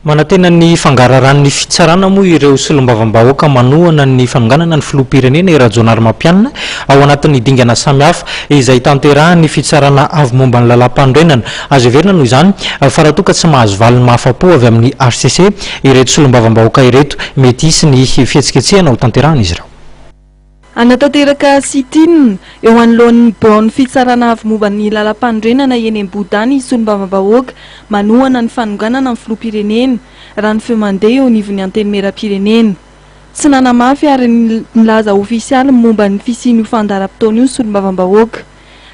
Manantena ny fangararan'ny fitsarana moa ireo solombavambahoaka manohana ny fanonganana ny filoham-pirenena i Rajaonarimampianina ao anatin'ny dingana samihafa izay tanterahan'ny fitsarana avo momba ny lalàmpanorenana. Azo heverina noho izany fa raha toa ka tsy mahazo valiny mahafa-po avy amin'ny hcc ireto solombavambahoaka ireto, mety hisy ny fihetsiketsehana ho tanterahan'izy ireo. Hanatanteraka sit-in eo anoloan'ny biraon'ny fitsarana avo momba ny lalampanorenana eny Ambohidahy ny solombavambahoaka manohana ny fanonganana ny filoham-pirenena, raha ny feo mandeha eo anivon'ny Antenimierampirenena. Tsy nanamafy ary nilaza ofisialy momba ny fisian'io fandaharam-potoana io ny solombavambahoaka.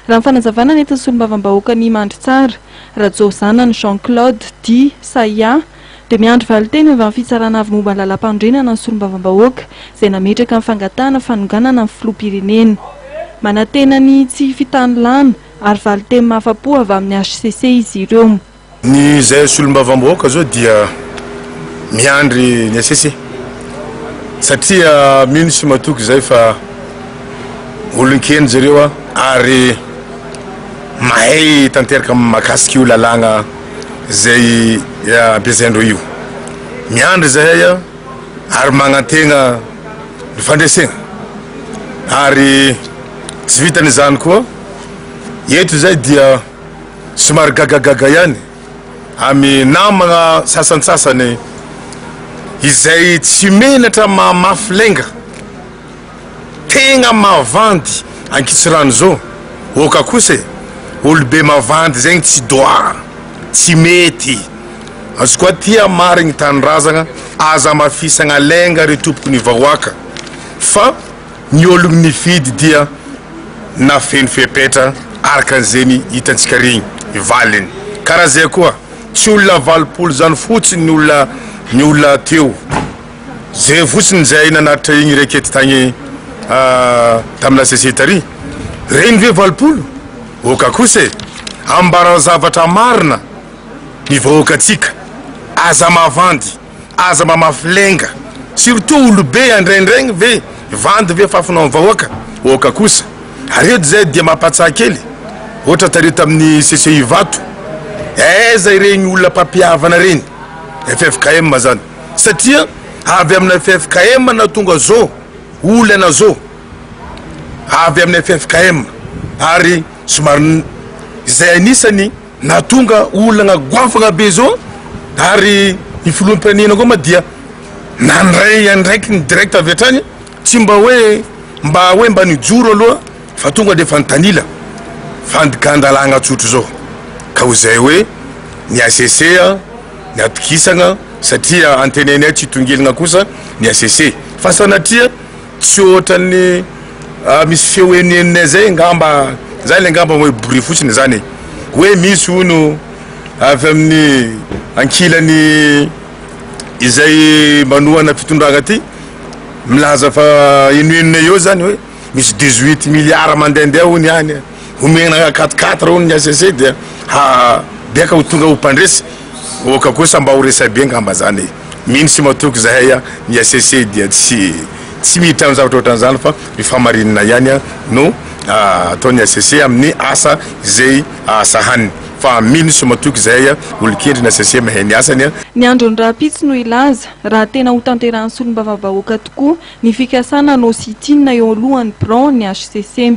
Raha ny fanazavana nentin'ny solombavambahoakan'i Mandritsara, Rajaozanany Jean Claude dit Saia, dia miandry valinteny avy amin'ny fitsarana avo momba ny lalampanorenana ny solombavambahoaka izay nametraka ny fangatahana fanonganana ny filoham-pirenena. Manantena ny tsy fitanilana ary valinteny mahafa-po avy amin'ny hcc izy ireo. Ny izay solombavambahoaka zao dia miandry ny HCC satria mino sy matoky izay fa olon-kendry zareo ary mahay tanteraka mahakasika io lalàgna izay ampiasaindreo io. Miandry izahay ary magnantegna ny fandresegna ary tsy vitan'izany koa eto izay dia Somary gagagaga ihany amy namagna sasantsasany izay tsy menatra mahamafy lenga, tegna mavandy ankitsirano zao, oka kosa e, olobe mavandy zegny tsy droit, tsy mety, azy koa tia marigny tanindrazagna aza amafisagna lenga ry tompoko ny vahoaka fa. Ny ologny nifidy dia nafeno fepetra araka an'izegny hitantsika regny ny valiny. Karaha zay koa, tsy olona 80 zany fotsiny ny olona ny olona teo, zay fotsiny zay nanatitra igny requête tagny tamin'ny HCC tary, regny ve 80? Oka kosa e! Ambarao zavatra marina ny vahoakantsika, aza mavandy. Aza mamafy lenga surtout olobe andraindraigny ve vandy ve fafinao am vahoaka oka kosa ary eto zay dia mampatsaha kely ohatra tary tamin'ny CCI Ivato aiza ireny olona mpampihavana reny ffkm zany satria avy amina ffkm natonga zao olana zao avy amina ffkm ary somary izay anisany Nahatonga olana goavana be zao ary ny filoham-pirenena koa ma dia nandray andraikiny direct avy hatrany, tsy mba hoe mba hoe mba nijoro aloha fa tonga dia efa nitanila, fandikan-dalàgna tsotra zao, ka ho zay hoe ny HCC ny atokisagna satria antenainay tsy hitongelagna kosa ny HCC fa sanatria Tsy ohatran'ny misy feo henohenonay zay ngamba, zany le ngamba hoe bruit fotsiny zany e, hoe misy hono avy amin'ny ankilany izay manohana fitondrana aty milaza fa henohenonay eo zany hoe misy 18 milliards mandehandeha hono any, omena quatre quatre hono ny HCC dia ha beka ho tonga ho mpandresy. Oka kosa mba ho resabe ngamba zany e! Mino sy matoky zahay a, ny HCC dia tsy tsy miditra amin'ny zavatra ohatran'izany fa ny fahamarinana ihany no ataon'ny HCC amin'ny asa izay sahaniny fa mino sy matoky zahay a, olon-kendry ny HCC mahay ny asany a. Ny andron'ny rahampitso no hilaza raha tena ho tanterahan'ny solombavambahoaka tokoa ny fikasana hanao sit-in eo alohan'ny biraon'ny HCC.